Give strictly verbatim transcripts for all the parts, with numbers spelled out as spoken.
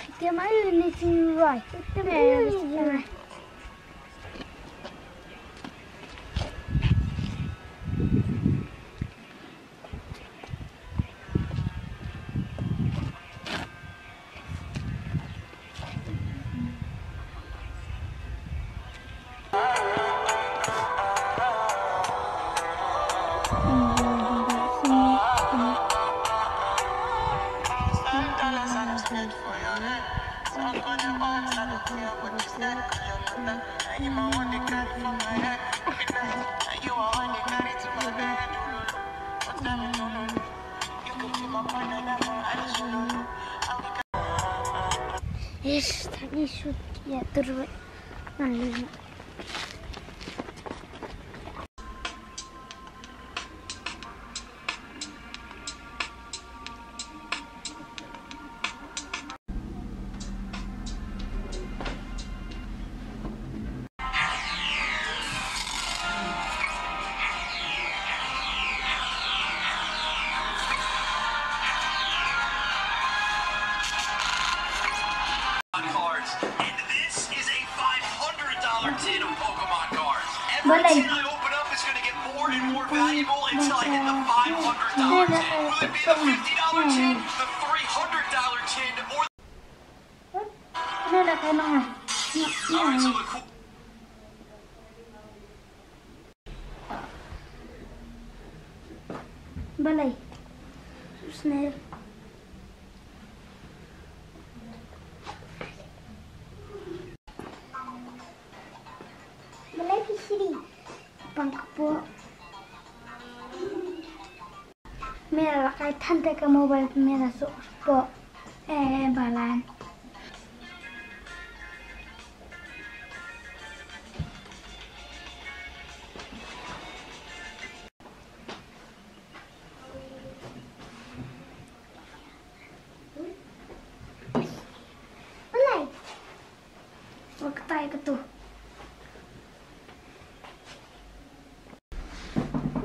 Phi tem aïu ne jingrai? Phi tem aïu ne jingrai? Ish, tani shoot ya turwe. Nang lima. Cards. And this is a five hundred dollar tin of Pokemon cards. Every Balay. Tin I open up is going to get more and more valuable until I hit the five hundred dollar tin. Will it be the fifty dollar tin, the three hundred dollar tin, or Ano na kayo mga? All right, so the qu- Balay. Snail. Balay fishery. Pang kpoh. Me la kai than te ka mobile me la suk kpoh. Eh, balan. Balay. Wa ktai ka tu.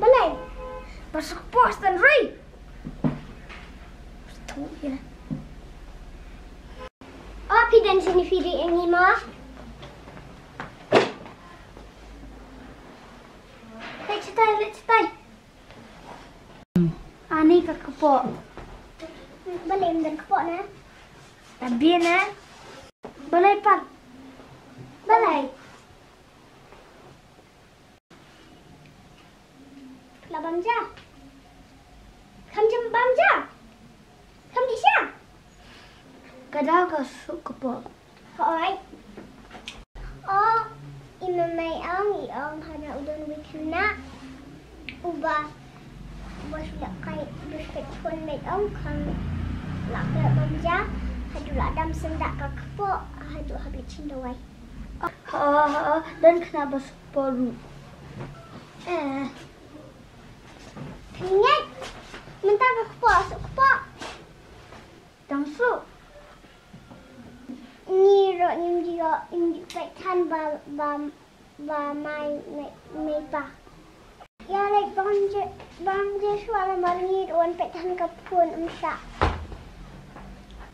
Balay. Ba suk kpoh stan ri. Tu ya. Oh, phi don shini phi ri ngi ma. Leit shatai, leit shatai. Ani ka kpoh. Balay, ym don kpoh na. Tabi na. Balay pat. Balay. La bam ja. Kham jam bam ja. Kham di sha. Ka da ka suk kpoh. Hooid. O, i mei ong, i ong hana u don wi khynnah. Uba, uba shu leh kai, uba shu peit phone mei ong, kham la khleh bam ja. Haduh la dam shen da ka kpoh, haduh hap ïa chin dawai. O, o, o, don khynnah ba suk kpoh ruh. Eh. Phi ngeit. Mynta ka kpoh, suk kpoh. Dang suk. Ngi ruh ngim ju ïoh, ngim ju peit than ba, ba, ba mai, mai, mai pa. Ïa leit bam je, bam je shuwa namar ngi ruh wan peit than ka phone ym shah.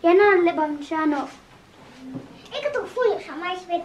Ïa na leit bam sha noh. Eh, ka tu phone ïoh sha mai sbit.